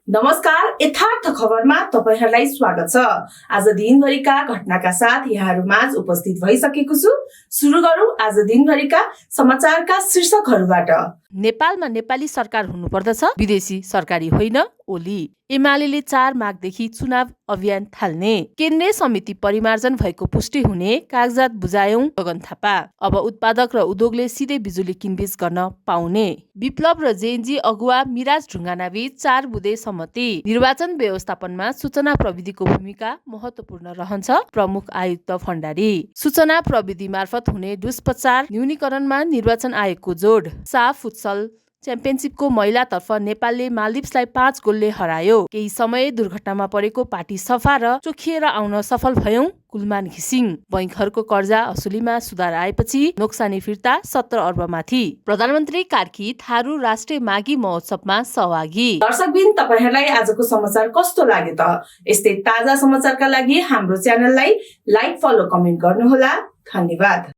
नमस्कार, यथार्थ खबरमा तपाईहरुलाई स्वागत छ। आज दिनभरिका घटनाका साथ यहाँहरुमाझ उपस्थित भइसकेको छु। सुरु गरौं आज दिनभरिका समाचारका शीर्षकहरुबाट। नेपालमा नेपाली सरकार हुनुपर्दछ, विदेशी सरकारी होइन, ओली। एमालेले 4 माघदेखि चुनाव अभियान थाल्ने। केन्द्रीय समिति परिमार्जन भएको पुष्टि हुने, कागजात बुझायौं गगन थापा। अब उत्पादक र उद्योगले सिधै बिजुली किनबेच गर्न पाउने। विप्लव र जेएनजी अगुवा मिराज ढुङ्गानाबीच 4 बुँदे सहमति। निर्वाचन व्यवस्थापनमा सूचना प्रविधिको भूमिका महत्वपूर्ण रहन्छ, प्रमुख आयुक्त भण्डारी। सूचना प्रविधि मार्फत हुने दुष्प्रचार न्यूनीकरणमा निर्वाचन आयोगको जोड। साफ फुटसल च्याम्पियनशिपको महिलातर्फ नेपालले माल्दिप्सलाई 5 गोलले हरायो। केही समय दुर्घटनामा परेको पार्टी सफा र चोखिएर आउन सफल भयौं, कुलमान घिसिङ। बैंकहरूको कर्जा असुलीमा सुधार आएपछि नोक्सानी फिर्ता 17 अर्बमाथि। प्रधानमन्त्री कार्की थारू राष्ट्रिय माघी महोत्सवमा सहभागी। दर्शकबिन, तपाईहरुलाई आजको समाचार कस्तो लाग्यो त? यस्तै ताजा समाचारका लागि हाम्रो च्यानललाई लाइक, फलो, कमेन्ट गर्नुहोला। धन्यवाद।